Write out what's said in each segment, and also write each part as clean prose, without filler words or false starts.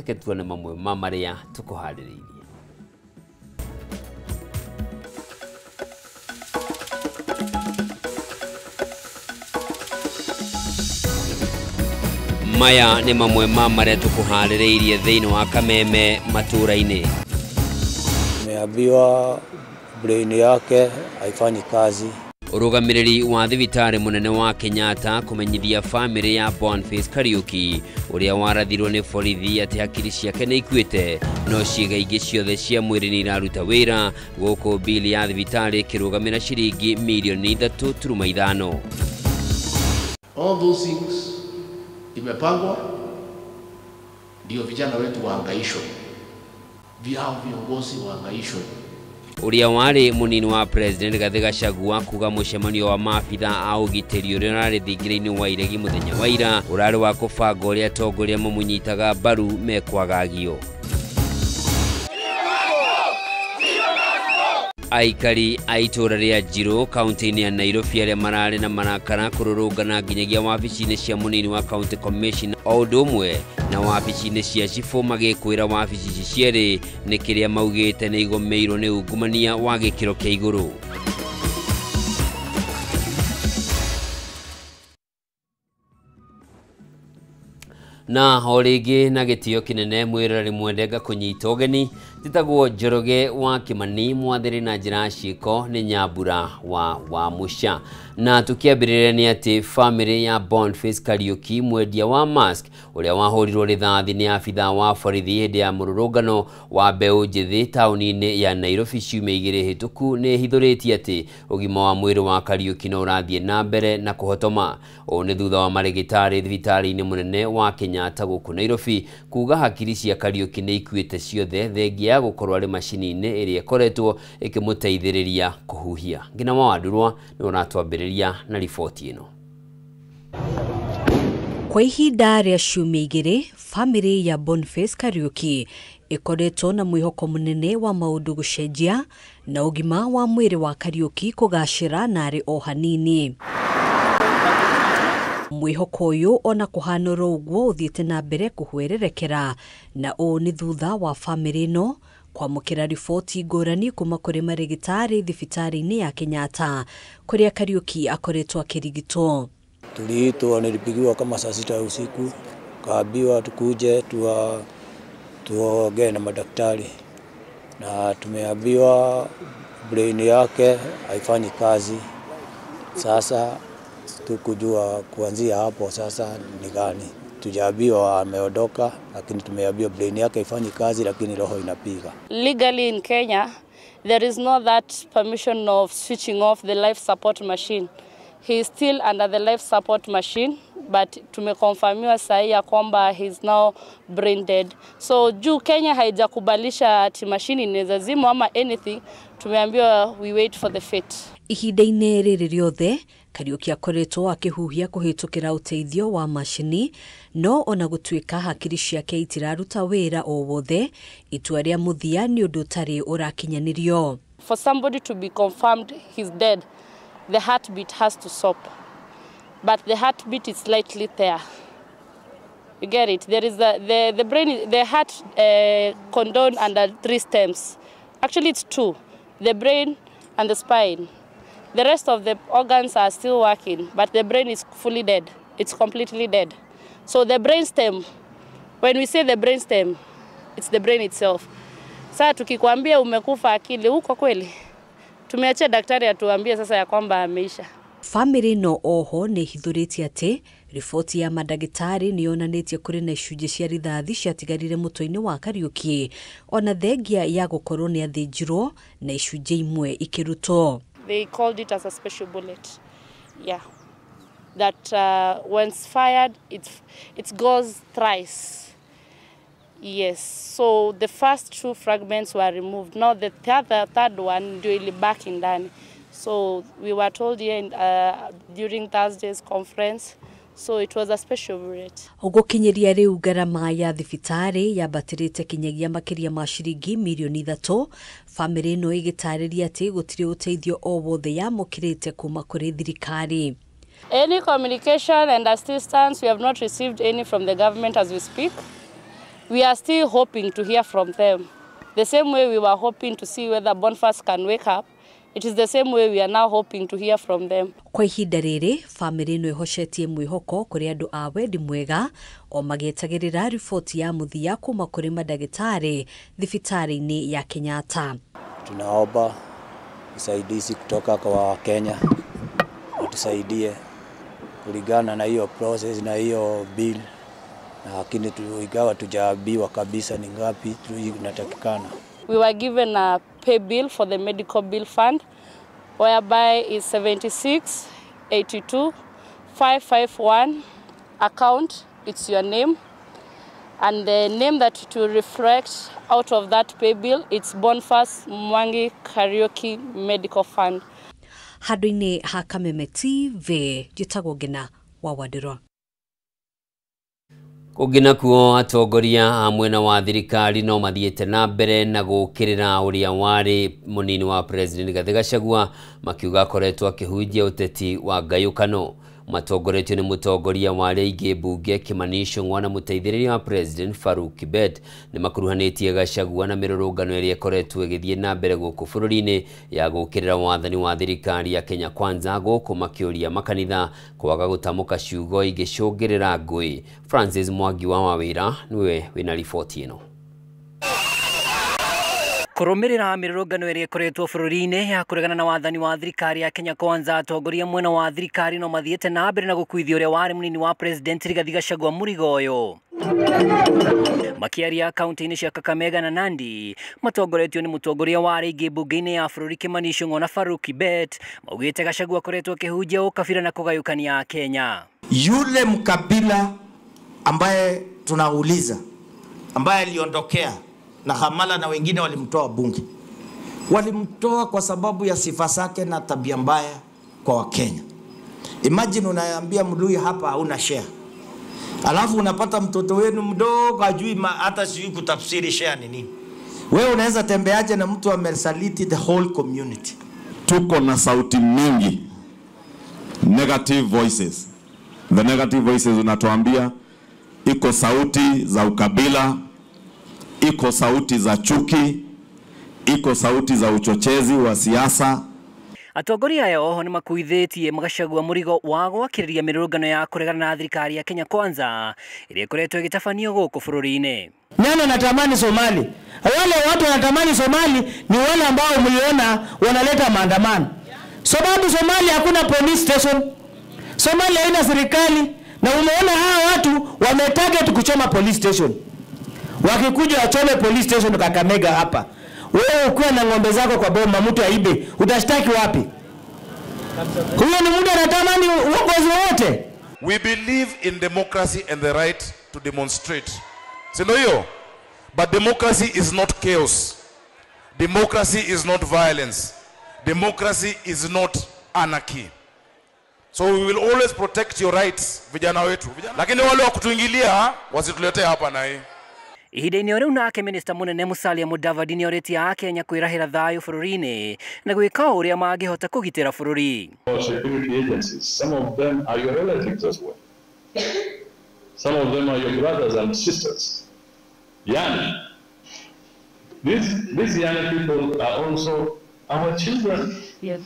Reke tuone mamwe ma marĩa tũkũharĩrĩirie. Maya nĩ mamwe ma marĩa tũkũharĩrĩirie thĩinĩ wa Kameme matũũra-inĩ. Tumeambiwa brain yake haifanyi kazi. Ũrũgamĩrĩri wa thibitarĩ mũnene wa Kenyatta kũmenyithia famĩlĩ ya Boniface Kariuki ũrĩa warathirwo nĩ borithi atĩ hakiri ciake nĩ ikuĩte no ciĩga ingĩ ciothe cia mwĩrĩ nĩ iraruta wĩra, gũkũ bili ya thibitarĩ ĩkĩrũgamĩra ciringi mirioni 3.5. All those things imepangwa ndio vijana wetu waangaishwe, vyao viongozi waangaishwe. Ũrĩa warĩ mũnini wa President Rigathĩ Gachagua kuga mũcemanio wa maabitha a ũgitĩri ũrĩa ũrarĩ thingira-inĩ wa iregi mũthenya wa ira ũrarĩ wa kũbanga ũrĩa atongoria mamũnyitaga mbaru mekwagagio. Aikari a itũũra rĩa Njirũ kaunti-inĩ ya Nairobi arĩa mararĩ na marakara kũrũrũngana nginyagia wabici-inĩ cia mũnini wa county commissioner o ũndũ ũmwe na wabici-inĩ cia cibũ magĩkwĩra wabici ici cierĩ nĩ kĩrĩa maugĩte nĩ igomeirwo nĩ ungumania wa gĩkĩro kĩa igũrũ. Na o rĩngĩ na gĩtĩo kĩnene mwĩroreri mwende ngakũnyita ũgeni, njĩtagwo Njoroge wa Kĩmani, mwathĩrĩ na njĩra ya ciĩko nĩ Nyambura wa Wamũca. Na tũkĩambĩrĩria nĩ atĩ famĩlĩ ya Boniface Kariuki, mwendia wa mask ũrĩa wahũrirwo rithathi nĩ abithaa wa borithi hĩndĩ ya mũrũrũngano wa mbeũ njĩthĩ taũni-inĩ ya Nairobi ciumia igĩrĩ hĩtũku, nĩ ĩhithũrĩtie atĩ ũgima wa mwĩrĩ wa Kariuki no ũrathiĩ na mbere na kũhotoma. Ũũ nĩ thutha wa marĩgĩtarĩ thibitarĩ-inĩ mũnene wa Kenyatta gũkũ Nairobi kuga hakiri cia Kariuki nĩ ikuĩte ciothe thengia ya gũkorwo arĩ macini-inĩ ĩrĩa ĩkoretwo ĩkĩmũteithĩrĩria kũhuhia. Ngina wa Wandurwa nĩ ũratwambĩrĩria na riboti ĩno. Kwa ihinda rĩa ciumia igĩrĩ, famĩlĩ ya Boniface Kariuki ĩkoretwo na mwĩhoko mũnene wa maũndũ gũcenjia na ũgima wa mwĩrĩ wa Kariuki kũgacĩra narĩ o hanini. Mwĩhoko ũyũ ona kũhanũrwo ũguo ũthiĩte na mbere kũhwererekera, na ũũ nĩ thutha wa famĩlĩ ĩno kwamũkĩra riboti ngũrani kuma kũrĩ marĩgĩtarĩ thibitarĩ-inĩ ya Kenyatta kũrĩa Kariuki akoretwo akĩrigitwo. Tuliitwa, nilipigiwa kama saa 6 usiku, kaambiwa tukuje tuongee na madaktari, na tumeambiwa brain yake haifanyi kazi. Sasa tukujua kuanzia hapo sasa ni gani. Tujaambiwa ameondoka, lakini tumeambiwa brain yake haifanyi kazi lakini roho inapiga. Legally in Kenya there is no that permission of switching off the life support machine. He is still under the life support machine, but tumekonfirmiwa sahi ya kwamba he is now brain dead. So juu Kenya haijakubalisha ati machine inaweza zimwa ama anything, tumeambiwa we wait for the fate. Ihinda-inĩ rĩrĩ rĩothe Kariuki akoretwo akĩhuhia kũhĩtũkĩra ũteithio wa macini, no ona gũtuĩka hakiri ciake itiraruta wĩra o wothe, itua rĩa mũthia nĩ ũndũ ũtarĩ ũrakinyanĩrio. For somebody to be confirmed he's dead, the heartbeat has to stop. But the heartbeat is slightly there. You get it? There is the brain, the heart condone under 3 stems. Actually, it's 2, the brain and the spine. The rest of the organs are still working, but the brain is fully dead. It's completely dead. So the brain stem, when we say the brain stem, it's the brain itself. Sasa tukikwambia umekufa akili, uko kweli? Tumeacha daktari atuambie sasa ya kwamba ameisha. Famĩlĩ no oho nĩ ĩhithũrĩtie atĩ riboti ya mandagĩtarĩ nĩ yonanĩtie kũrĩ na icunjĩ cia rithathi ciatigarire mũtwe-inĩ wa Kariuki ona thengia ya gũkorwo nĩ athĩnjirwo na icunjĩ imwe ikĩrutwo. They called it as a special bullet. Yeah. That when it's fired, it goes thrice. Yes, so the first 2 fragments were removed. Now the third one ndio ilibaki ndani. So we were told here during Thursday's conference, so it was a special bullet. Gũkinyĩria rĩu ngarama ya thibitarĩ yambatĩrĩte kinyagia makĩria ma ciringi mirioni 3, famĩlĩ ĩno ĩgĩtarĩria atĩ gũtirĩ ũteithio o wothe yamũkĩrĩte kuma kũrĩ thirikari. Any communication and assistance, we have not received any from the government as we speak. We are still hoping to hear from them. The same way we were hoping to see whether Boniface can wake up, it is the same way we are now hoping to hear from them. Kwa ihinda rĩrĩ bamĩrĩ ĩno ĩhocetie mwĩhoko kũrĩ andũ a wendi mwega o magĩetagĩrĩra riboti ya mũthia kuma kũrĩ mandagĩtarĩ thibitarĩ-inĩ ya Kenyatta. Tunaomba usaidizi kutoka kwa Wakenya watusaidie kulingana na hiyo process na hiyo bill, lakini ingawa tujaambiwa kabisa ni ngapi inatakikana. We were given a pay bill for the medical bill fund, whereby is 76 82 551 account, it's your name. And the name that it will reflect out of that pay bill, it's Boniface Mwangi Karaoke Medical Fund. Handũ-inĩ ha Kameme TV, njĩtagwo Ngina wa Wandirwa. Kũngĩ nakuo atongoria a mwena wa thirikari no mathiĩte na mbere na gũkĩrĩra ũrĩa warĩ mũnini wa President Rigathĩ Gachagua makiuga akoretwo akĩhunjia ũteti wa ngayũkano. Matongoretio nĩ mũtongoria wa arĩa aingĩ mbunge Kimani Ichung'wa na mũteithĩrĩria wa President Farouk Kibet nĩ makuruhanĩtie Gachagua na mĩrũrũngano ĩrĩa ĩkoretwo ĩgĩthiĩ na mbere gũkũ bũrũri-inĩ ya gũkĩrĩra wathani wa thirikari ya Kenya Kwanza, gũkũ makĩũria makanitha kwaga gũtamũka ciugo ingĩcũngĩrĩra ngũĩ. Francis Mwangi wa Wawĩra nĩwe wĩna riboti ĩno. Kũrũmĩrĩra mĩrũrũngano ĩrĩa ĩkoretwo bũrũri-inĩ ya kũregana na wathani wa thirikari ya Kenya Kwanza, atongoria mwena wa thirikari no mathiĩte na mbere na gũkuithia ũrĩa warĩ mũnini wa President Rigathi Gachagua mũrigo ũyũ. Makĩaria kaunti-inĩ cia Kakamega na Nandi, matongoretio nĩ mũtongoria wa arĩa aingĩ mbunge-inĩ ya bũrũri Kimani Ichung'wa na Farouk Kibet, maugĩte Gachagua akoretwo akĩhunjia ũkabira na kũgayũkania Kenya. Yule mkabila ambaye tunauliza, ambaye aliondokea na Hamala na wengine walimtoa bunge, walimtoa kwa sababu ya sifa zake na tabia mbaya kwa Wakenya. Imagine unaambia Mluya hapa hauna share, alafu unapata mtoto wenu mdogo ajui hata sijui kutafsiri share ni nini. Wewe unaweza tembeaje na mtu amesaliti the whole community? Tuko na sauti mingi, negative voices. The negative voices unatuambia iko sauti za ukabila, iko sauti za chuki, iko sauti za uchochezi wa siasa. Atongoria aya oho nĩ makuithĩtie Gachagua mũrigo wa gwakĩrĩria mĩrũrũngano ya kũregana na thirikari ya Kenya Kwanza ĩrĩa ĩkoretwo ĩgĩtabanio gũkũ bũrũri-inĩ. Nani anatamani Somali? Wale watu wanatamani Somali ni wale ambao mliona wanaleta maandamano. Sababu Somalia hakuna police station, Somalia haina serikali, na umeona hawa watu wametarget kuchoma police station. Wakikuja wachome police station Kakamega hapa. Wewe ukiwa na ng'ombe zako kwa boma mtu aibe, utashtaki wapi? Huyo ni mtu anatamani uongozi wote. We believe in democracy and the right to demonstrate. Si ndio hiyo? But democracy is not chaos. Democracy is not violence. Democracy is not anarchy. So we will always protect your rights, vijana wetu. Lakini wale wa kutuingilia wasituletee hapa na hii. Ihinda-inĩ o rĩu nake minista mũnene Musalia Mudavadi nĩorĩtie Akenya kwĩrahĩra thayũ bũrũri-inĩ na gwĩka o ũrĩa mangĩhota kũgitĩra bũrũri. Security agencies, some of them are your relatives as well. Some of them are your brothers and sisters. Young. These young people are also our children. Yes.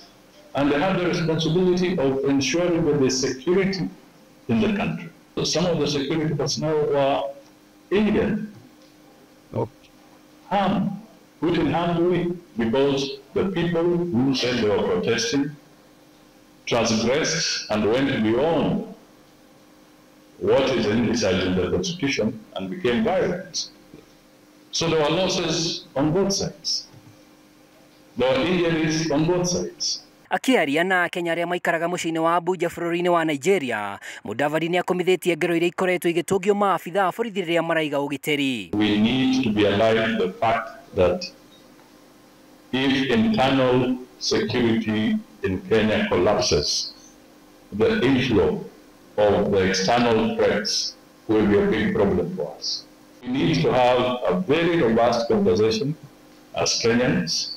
And they have the responsibility of ensuring that there's security in the country. So some of the security personnel were injured, harmed, put in harm's way, because the people who said they were protesting transgressed and went beyond what is envisaged in the Constitution and became violent. So there were losses on both sides. There were injuries on both sides. Akĩaria na Akenya arĩa maikaraga mũciĩ-inĩ wa Abuja bũrũri-inĩ wa Nigeria, Mudavadi nĩakomithĩtie ngero iria ikoretwo igĩtũngio maabitha a borithi rĩrĩa maraiga ũgitĩri. We need to be alive to the fact that if internal security in Kenya collapses, the inflow of the external threats will be a big problem for us. We need to have a very robust conversation as Kenyans,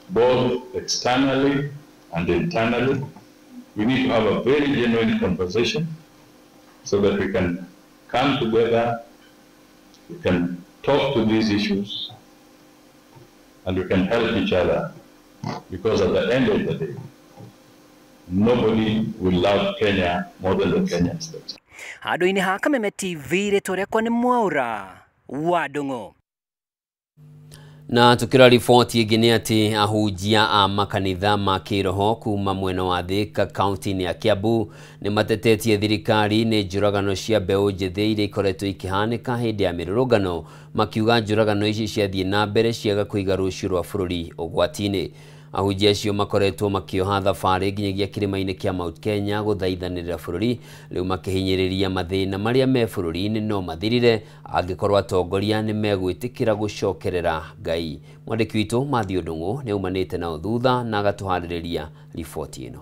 both externally and internally. We need to have a very genuine conversation so that we can come together We can talk to these issues and we can help each other, because at the end of the day, nobody will love Kenya more than the Kenyans themselves. Handũ-inĩ ha Kameme TV, rĩtwa rĩakwa nĩ Mwaũra wa Ndung'u. Na tukira riboti ĩngĩ nĩ atĩ ahunjia a makanitha ma kĩroho kuma mwena wa Thika kaunti-inĩ ya Kiambu nĩ matetetie thirikari nĩ njũragano cia mbeũ njĩthĩ iria ikoretwo ikĩhanĩka hĩndĩ ya mĩrũrũngano, makiuga njũragano ici ciathiĩ na mbere ciaga kũiga rũciũ rwa bũrũri ũgwati-inĩ. Ahunjia acio makoretwo makĩoha thabarĩ nginyagia kĩrĩma-inĩ kĩa Mount Kenya gũthaithanĩrĩra bũrũri, rĩu makĩhinyĩrĩria mathĩna marĩa me bũrũri-inĩ no mathirire angĩkorwo atongoria nĩ megwĩtĩkĩra gũcokerera Ngai. Mwandĩki witũ Matthew Ndung'u nĩ aumanĩte nao thutha na agatũharĩrĩria riboti ĩno.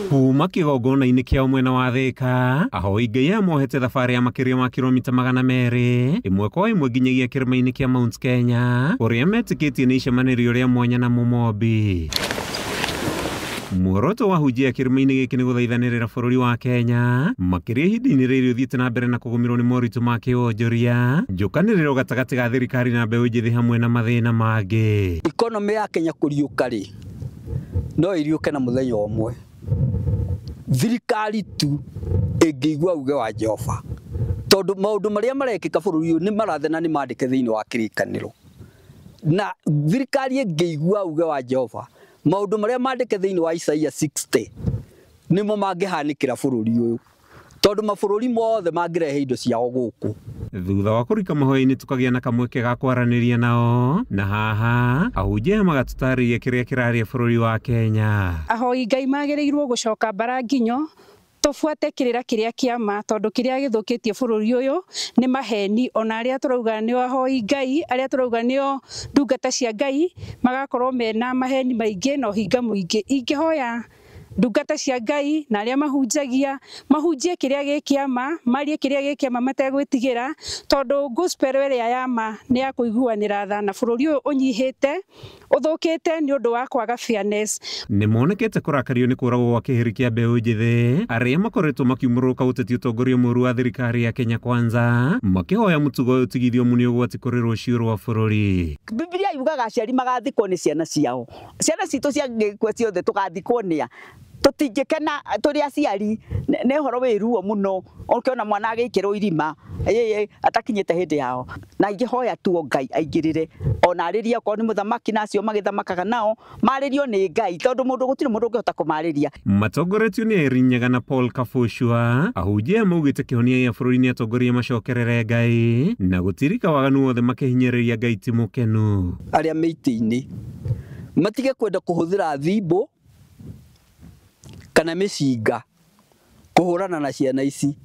Kuma kĩgongona-inĩ kĩao mwena wa Thika, ahoi Ngai aya mohete thabarĩ ya makĩria ma kilomita 200 ĩmwe kwa ĩmwe nginyagia kĩrĩma-inĩ kĩa Mount Kenya kũrĩa metĩkĩtie nĩ icemanĩrio rĩa mwanya na Mũmombi. Muoroto wa ahunjia kĩrĩma-inĩ gĩkĩ nĩ gũthaithanĩrĩra bũrũri wa Kenya makĩria ihinda-inĩ rĩrĩ ũthiĩte na mbere na kũgũmĩrwo nĩ moritũ ma kĩwonjoria, njũkanĩrĩro gatagatĩ ga thirikari na mbeũ njĩthĩ hamwe na mathĩna mangĩ. Economy ya Kenya kũriũka rĩ, no iriũke na mũthenya ũmwe. Thirikari tu ĩngĩigua uge wa Jehova, tondũ maũndũ marĩa marekĩka bũrũri ũyũ nĩ marathe na nĩ mandĩke thĩinĩ wa kĩrĩkanĩro. Na thirikari ĩngĩigua uge wa Jehova, maũndũ marĩa mandĩke thĩinĩ wa Isaia 60 nĩmo mangĩhanĩkĩra bũrũri ũyũ, tondũ mabũrũri mothe mangĩrehe indo ciao gũkũ. Thutha wa kũrika mahoya-inĩ tũkagĩa na kamweke ga kwaranĩria nao, na haha ahunjia magatũtarĩria kĩrĩa kĩraria bũrũri wa Kenya. Ahoi Ngai magĩrĩirwo gũcoka mbara nginyo tũbuate kĩrĩra kĩrĩa kĩa ma, tondũ kĩrĩa gĩthũkĩtie bũrũri ũyũ nĩ maheni. Ona arĩa tũrauga nĩo ahoi Ngai, arĩa tũrauga nĩo ndungata cia Ngai, magakorwo mena maheni maingĩ na ũhinga mũingĩ. Ingĩhoya ndungata cia Ngai na arĩa mahunjagia mahunjie kĩrĩa gĩ kĩa ma, marie kĩrĩa gĩ kĩa ma mategwĩtigĩra, tondũ gospel ĩrĩa ya ma nĩ ya kũiguanĩra tha, na bũrũri ũyũ ũnyihĩte ũthũkĩte nĩ ũndũ wa kwaga fairness. Nĩ monekete kũrakario nĩ kũragwo gwa kĩhĩri kĩa mbeũ njĩthĩ arĩa makoretwo makiumũrũka ũteti ũtongoria mũũru wa thirikari ya Kenya Kwanza, makĩhoya mũtugo ũyũ ũtigithio mu nĩ ũgwati kũrĩ rũciũ rwa bũrũri. Bibilia yugaga aciari magathikwo nĩ ciana ciao. Ciana citũ ciangĩkua ciothe tũgathikwo nĩa? Tũtingĩkena tũrĩ aciari, nĩ ũhoro wĩ ruo mũno ũkĩona mwana agĩikĩrwo irima atakinyĩte hĩndĩ yao. Na ingĩhoya tu o Ngai aingĩrĩre, ona arĩrie okorwo nĩ mũthamaki na acio magĩthamakaga nao marĩrio nĩ Ngai, tondũ mũndũ gũtirĩ mũndũ ũngĩhota kũmarĩria. Matongoretio nĩ Irene Nyaga na Paul Kabucua, ahunjia maugĩte kĩhonia gĩa bũrũri nĩ atongoria macokerere Ngai na gũtirika waganu wothe makĩhinyĩrĩria Ngai ti mũkenu. Arĩa me itĩ-inĩ matige kwenda kũhũthĩra thimbo kana mĩcinga kũhũrana na ciana ici,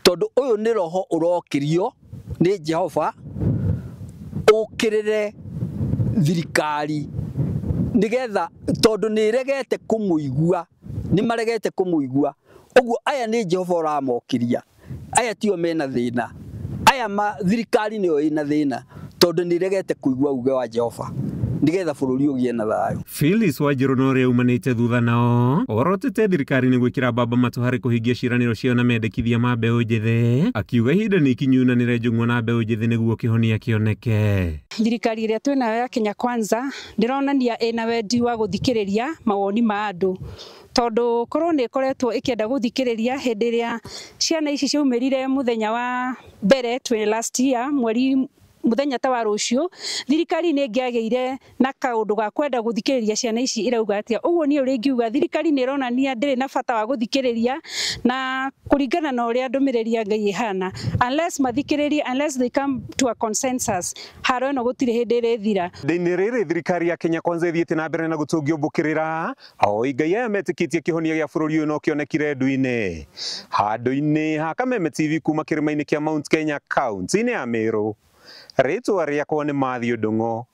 tondũ ũyũ nĩ roho ũrokĩrio nĩ Jehova ũkĩrĩre thirikari, nĩgetha tondũ nĩ ĩregete kũmũigua, nĩ maregete kũmũigua. Ũguo aya nĩ Jehova ũramokĩria, aya tio mena thĩna, aya ma thirikari nĩyo ĩna thĩna, tondũ nĩ ĩregete kũigua uge wa Jehova nĩgetha bũrũri ũgĩe na thayũ. Phyllis Wanjiru na ũrĩa umanĩte thutha nao orotete thirikari nĩ gwĩkĩra mbamba matũ harĩ kũhingia ciĩranĩro ciao na mendekithia ma mbeũ njĩthĩ, akiuga ihinda nĩ ikinyu na nĩre njũng'wa na mbeũ njĩthĩ nĩguo kĩhonia kĩoneke. Thirikari ĩrĩa twĩnayo ya Kenya Kwanza ndĩronania ĩna wendi wa gũthikĩrĩria mawoni ma andũ, tondũ korwo nĩ ĩkoretwo ĩkĩenda gũthikĩrĩria hĩndĩ ĩrĩa ciana ici ciaumĩrire mũthenya wa mbere twĩ last year mweri mũthenya ta wa rũciũ, thirikari nĩ ĩngĩagĩire na kaũndũ ga kwenda gũthikĩrĩria ciana ici irauga atĩa. Ũguo niĩ ũrĩa ingiuga, thirikari nĩ ĩronania ndĩrĩ na bata wa gũthikĩrĩria, na kũringana na ũrĩa ndũmĩrĩri ya Ngai ĩhana, unless mathikĩrĩrie, unless they come to a consensus, haro ĩno gũtirĩ hĩndĩ ĩrĩthira. Ihinda-inĩ rĩrĩ thirikari ya Kenya Kwanza ĩthiĩte na mbere na gũtũngio mbũkĩrĩra, ahoi Ngai aya metĩkĩtie kĩhonia gĩa bũrũri ũyũ no kĩonekire ndu-inĩ. Handũ-inĩ ha Kameme TV kuma kĩrĩma-inĩ kĩa Mount Kenya kaunti-inĩ ya Meru, rĩtwa rĩakwa nĩ Matthew Ndung'u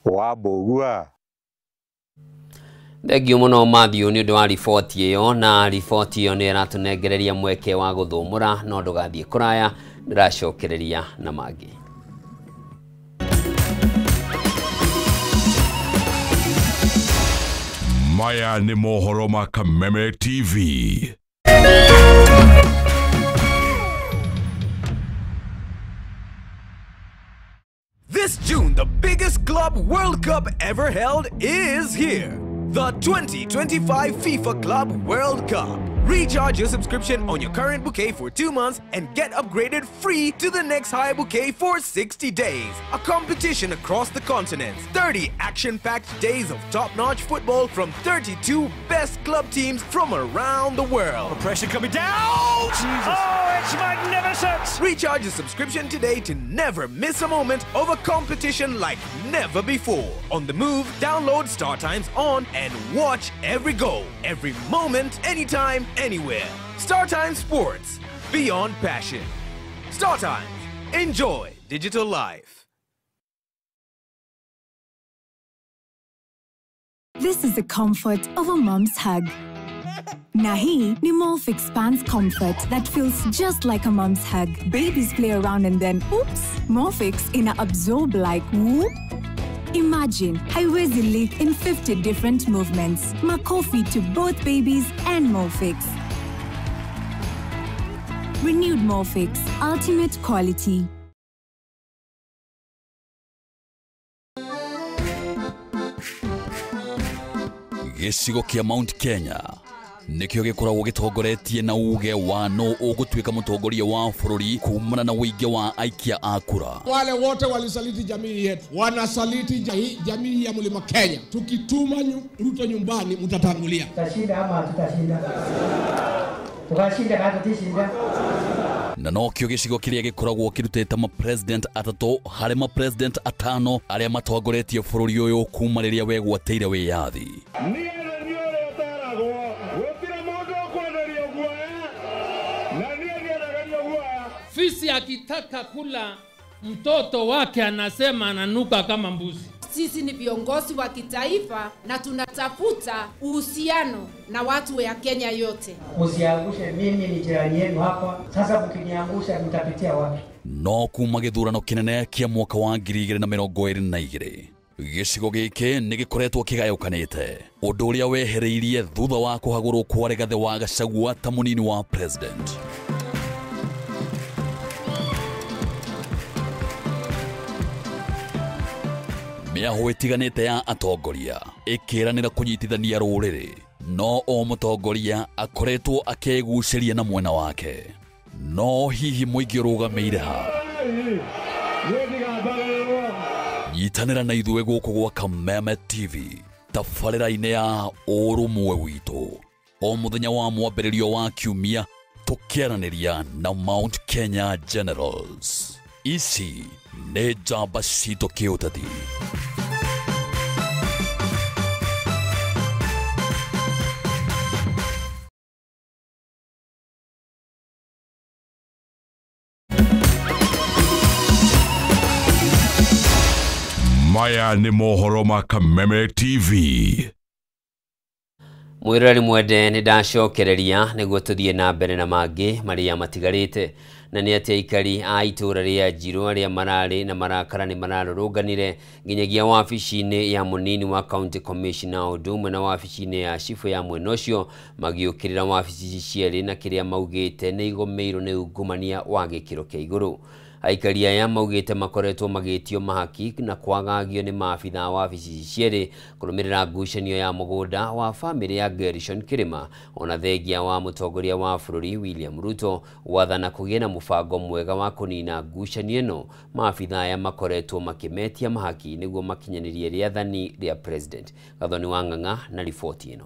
wa Mbũgua. Thengiũ mũno Matthew nĩ ũndũ wa riboti ĩyo, na riboti ĩyo nĩ ĩratũnengereria mweke wa gũthũmũra, no ndũgathiĩ kũraya, ndĩracokereria na mangĩ. Maya nĩ mohoro ma Kameme TV. Club World Cup ever held is here. The 2025 FIFA Club World Cup. Recharge your subscription on your current bouquet for 2 months and get upgraded free to the next higher bouquet for 60 days. A competition across the continents. 30 action-packed days of top-notch football from 32 best club teams from around the world. The pressure coming down! Jesus. Oh, it's magnificent! Recharge your subscription today to never miss a moment of a competition like never before. On the move, download StarTimes On and watch every goal, every moment, anytime, anywhere. StarTimes Sports, beyond passion. StarTimes, enjoy digital life. This is the comfort of a mom's hug. Na hii ni Molfix Pants Comfort that feels just like a mom's hug. Babies play around and then, oops, Molfix ina absorb like whoop. Imagine haiwezi leak in 50 different movements. Makofi to both babies and Molfix. Renewed Molfix, ultimate quality. Gĩcigo kĩa Mount Kenya nĩkĩo gĩkoragwo gĩtongoretie na uge wa no ũgũtuĩka mũtongoria wa bũrũri kumana na ũingĩ wa aikia a kura. Wale wote walisaliti jamii yetu, wanasaliti jamii ya Mlima Kenya. Tukituma Ruto nyumbani, mtatangulia. Tutashinda ama hatutashinda? Tukashinda kama tutashinda. Na nokĩo gĩcigo kĩrĩa gĩkoragwo kĩrutĩte ma president atatũ harĩ ma president atano arĩa matongoretie bũrũri ũyũ kuma rĩrĩa wegwatĩire wĩyathi. Fisi akitaka kula mtoto wake anasema ananuka kama mbuzi. Sisi ni viongozi wa kitaifa na tunatafuta uhusiano na watu ya Kenya yote. Usiangushe, mimi ni jirani yenu hapa. Sasa mkiniangusha mtapitia wapi? No kuma gĩthurano kĩnene kĩa mwaka wa 2022 gĩcigo gĩkĩ nĩ gĩkoretwo kĩgayũkanĩte, ũndũ ũrĩa wehereirie thutha wa kũhagũrwo kwa Rigathĩ wa Gachagua ta mũnini wa president. Mĩahũ ĩtiganĩte ya atongoria ĩkĩranĩra kũnyitithania rũrĩrĩ, no o mũtongoria akoretwo akĩgucĩria na mwena wake. No hihi mũingĩ ũrũgamĩire ha? Nyitanĩra na ithuĩ gũkũ gwa Kameme TV tabarĩra-inĩ ya ũrũmwe witũ o mũthenya wa mwambĩrĩrio wa kiumia, tũkĩaranĩria na Mount Kenya Generals. Ici nĩ njamba citũ kĩũteti. Maya nĩ mohoro ma Kameme TV. Mwĩroreri mwende, nĩ ndacokereria nĩguo tũthiĩ na mbere na mangĩ marĩa matigarĩte. Na nĩ atĩ aikari a itũũra rĩa Njirũ arĩa mararĩ na marakara nĩ mararũrũnganire nginyagia wabici-inĩ ya mũnini wa county commissioner ũndũ ũmwe na wabici-inĩ ya cibũ ya mwena ũcio, magĩũkĩrĩra wabici ici cierĩ na kĩrĩa maugĩte nĩ igũmĩirwo nĩ ungumania wa gĩkĩro kĩa igũrũ. Aikari aya maugĩte makoretwo magĩtio mahaki na kwagagio nĩ maabitha wabici ici cierĩ kũrũmĩrĩra ngucanio ya mũgũnda wa bamĩrĩ ya Gerishon Kirima, ona thengia wa mũtongoria wa bũrũri William Ruto gwathana kũgĩe na mũbango mwega wa kũnina ngucanio ĩno. Maabitha aya makoretwo makĩmetia mahaki nĩguo makinyanĩrie rĩathani rĩa president. Gathoni wa Ng'ang'a na riboti ĩno.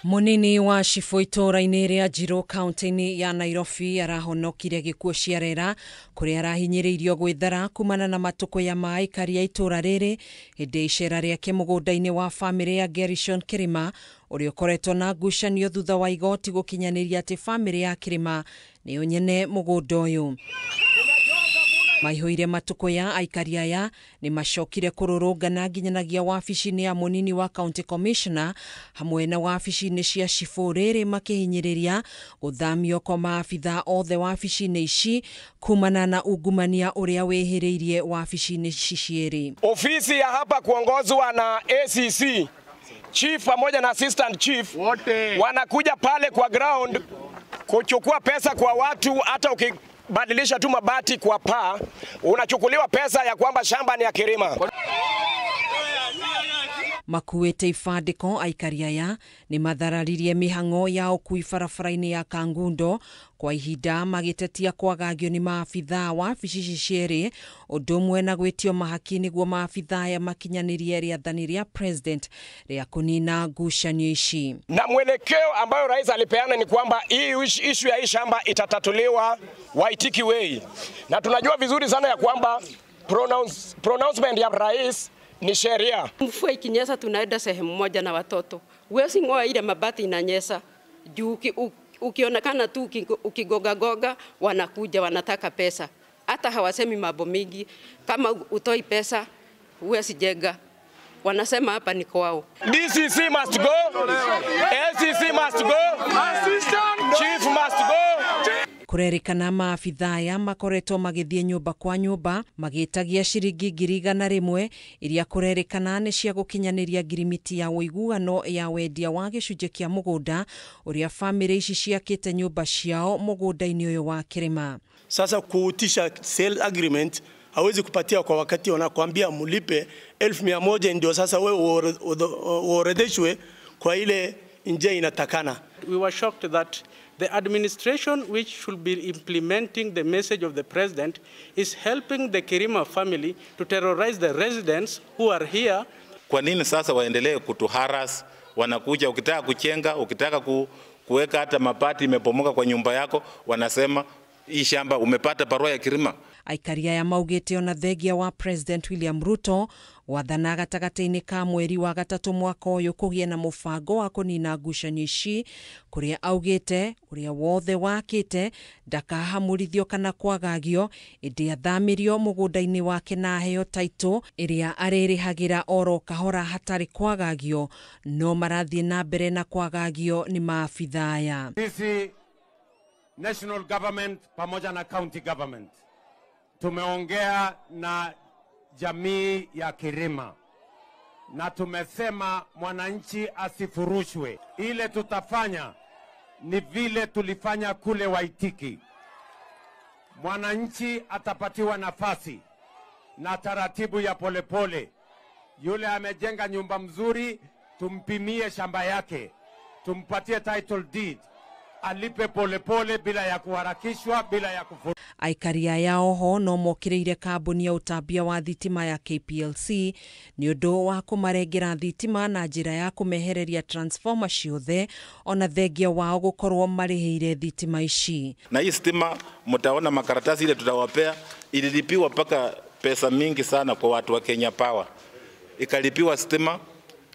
Munini wa cibũ itũũra-inĩ rĩa Njirũ kaunti-inĩ ya Nairobi arahonokire gĩkuũ ciarera kũrĩa arahinyĩrĩirio gwĩthara kumana na matũkũya ma aikari a itũũra rĩrĩ hĩndĩ ya icera rĩake mũgũnda-inĩ wa bamĩrĩ ya Gerishon Kirima ũrĩa ũkoretwo na ngucanio thutha wa igoti gũkinyanĩria atĩ bamĩrĩ ya Kirima nĩyo nyene mũgũnda ũyũ. Maihũire matũkũya aikari aya nĩ macokire kũrũrũngana nginyanagia wabici-inĩ ya mũnini wa county commissioner hamwe na wabici-inĩ cia cibũ rĩrĩ makĩhinyĩrĩria gũthamio kwa maabitha othe wabici-inĩ ici kumana na ungumania ũrĩa wĩhĩrĩirie wabici-inĩ ici cierĩ. Ofisi ya hapa kuongozwa na ACC chief pamoja na assistant chief wote wanakuja pale kwa ground kuchukua pesa kwa watu. Hata Unabadilisha tu mabati kwa paa, unachukuliwa pesa ya kwamba shamba ni ya Kirima. Makuĩte ibandĩko aikari aya nĩ mathararirie mĩhang'o ya ũkui barabara-inĩ ya Kangundo kwa ihinda magĩtetia kwagagio nĩ maabithaa wabici ici cierĩ ũndũ ũmwe na gwĩtio mahaki nĩguo maabithaa aya makinyanĩrie rĩathani rĩa president rĩa kũnina ngucanio ici. Na mwelekeo ambayo rais alipeana ni kwamba hii issue ya hii shamba itatatuliwa Waitiki Way, na tunajua vizuri sana ya kwamba pronouncement ya rais ni sheria. Mvua ikinyesha tunaenda sehemu moja na watoto. Huwezi ngoa ile mabati inanyesha. Juu ukionekana tu ukigoga goga wanakuja wanataka pesa. Hata hawasemi mambo mingi, kama utoi pesa huwezi jenga. Wanasema hapa ni kwao. DCC must go. ACC must go. Chief must go. Kurerikana maabithaa aya makoretwo magĩthiĩ nyũmba kwa nyũmba magĩtagia ciringi 100,000 iria kurerikana nĩ cia gũkinyanĩria ngirimiti ya ũiguano ya wendia wa gĩcunjĩ kĩa mũgũnda ũrĩa bamĩrĩ ici ciakĩte nyũmba ciao mũgũnda-inĩ ũyũ wa Kĩrĩma. Sasa kuutisha sale agreement hawezi kupatia kwa wakati, wanakuambia mulipe 1,100 ndio sasa wewe uorodheshwe kwa ile njia inatakana. We were shocked that the administration, which should be implementing the message of the president, is helping the Kirima family to terrorize the residents who are here. Kwa nini sasa waendelee kutuharas? Wanakuja ukitaka kuchenga, ukitaka kuweka hata mabati imepomoka kwa nyumba yako, wanasema hii shamba umepata barua ya Kirima. Aikari aya maugĩte ona thengia wa President William Ruto wathana gatagatĩ-inĩ ka mweri wa gatatũ mwaka ũyũ kũgĩe na mũbango wa kũnina ngucanio ici kũrĩa augĩte ũrĩa wothe wakĩte ndakahamũrithio kana kwagagio ĩndĩ athamĩrio mũgũnda-inĩ wake na aheo taitũ ĩrĩa arĩrĩhagĩra oro kahora hatarĩ kwagagio, no marathiĩ na mbere na kwagagio nĩ maabithaa aya. Sisi national government pamoja na county government tumeongea na jamii ya Kirima na tumesema mwananchi asifurushwe. Ile tutafanya ni vile tulifanya kule Waitiki. Mwananchi atapatiwa nafasi na taratibu ya polepole. Yule amejenga nyumba mzuri, tumpimie shamba yake, tumpatie title deed, alipe polepole bila ya kuharakishwa, bila ya kufurushwa. Aikari aya oho no mokĩrĩire kambuni ya ũtambia wa thitima ya KPLC nĩ ũndũ wa kũmarengera thitima na njĩra ya kũmehereria transformer ciothe ona thengia wao gũkorwo marĩhĩire thitima ici. Na hii stima mtaona makaratasi ile tutawapea ililipiwa mpaka pesa mingi sana kwa watu wa Kenya Power. Ikalipiwa stima,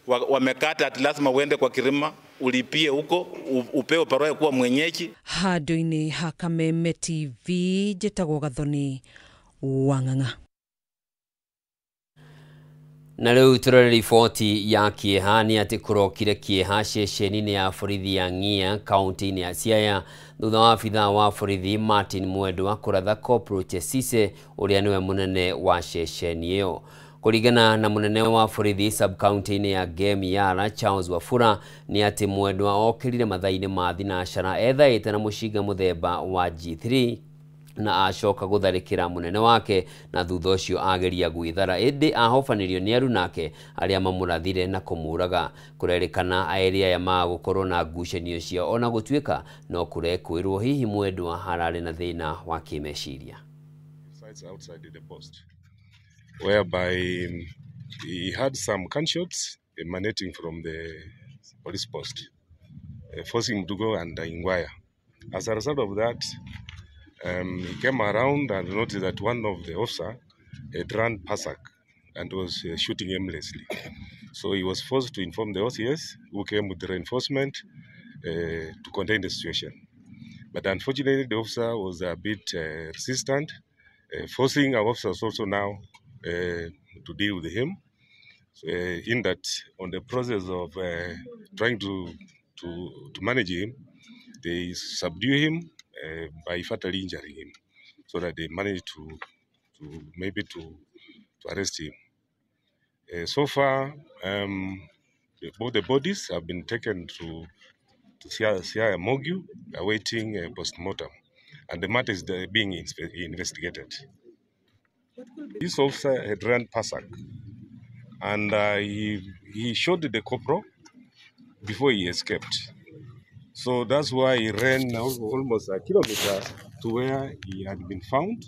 wamekata ati lazima uende kwa Kirima ulipie huko upewe barua kuwa mwenyeji. Handũ-inĩ ha Kameme TV njĩtagwo Gathoni Wang'ang'a. Na rĩu tũrore riboti ya kĩeha nĩ atĩ kũrokire kĩeha ceceni-inĩ ya borithi ya Ng'ia kaunti-inĩ ya Siaya thutha wa abithaa wa borithi Martin Mwendwa kũratha Corporal Chesise ũrĩa nĩwe mũnene wa ceceni ĩyo. Kũringana na mũnene wa borithi sub-county-inĩ ya Gem Yala Charles Wafula nĩ atĩ Mwendwa okĩrire mathaa-inĩ ma thinacara ethaĩte na mũcinga mũthemba wa G3 na acoka gũtharĩkĩra mũnene wake na thutha ũcio ageria gwĩthara ĩndĩ ahobanĩrio nĩ arunake arĩa mamũrathire na kũmũraga. Kũrerĩkana erĩ aya magũkorwo na ngucanio ciao ona gũtuĩka no kũrekwĩrwo hihi Mwendwa hararĩ na thĩna wa kĩmeciria. Outside the post, whereby he had some gunshots emanating from the police post, forcing him to go and inquire. As a result of that, he came around and noticed that one of the officers had run berserk and was shooting aimlessly. So he was forced to inform the OCS, who came with the reinforcement to contain the situation. But unfortunately, the officer was a bit resistant, forcing our officers also now to deal with him. So, in that, on the process of trying to manage him, they subdue him by fatally injuring him, so that they managed to arrest him. So far, both the bodies have been taken to Siaya Morgue, awaiting post-mortem. And the matter is being investigated. This officer had run PASAC, and he shot the corporal before he escaped. So that's why he ran almost a kilometer to where he had been found.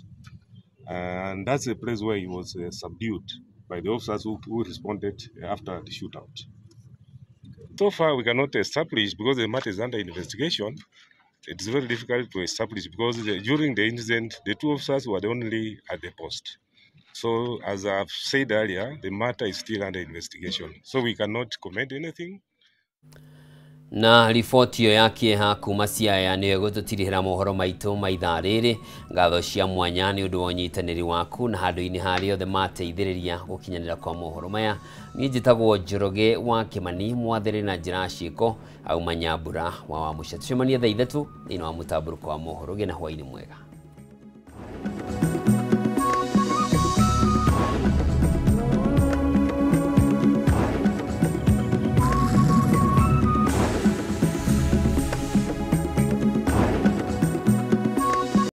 And that's the place where he was subdued by the officers who responded after the shootout. So far, we cannot establish, because the matter is under investigation. It's very difficult to establish because during the incident, the two officers were the only at the post. So, as I've said earlier, the matter is still under investigation. So we cannot comment anything. Na riboti ĩyo ya kĩeha kuma Siaya nĩyo ĩgũtũtirihĩra mohoro maitũ ma ithaa rĩrĩ. Ngatho cia mwanya nĩ ũndũ wa ũnyitanĩri waku na handũ-inĩ harĩa othe mateithĩrĩria gũkinyanĩra kwa mohoro maya. Niĩ njĩtagwo Njoroge wa Kĩmani, mwathĩrĩ na njĩra ciĩko auma Nyambura wa Wamũcia. Tũcemanie thaa 3 thĩinĩ wa mũtambũrũko wa mohoro. Gĩa na hwaĩ-inĩ mwega.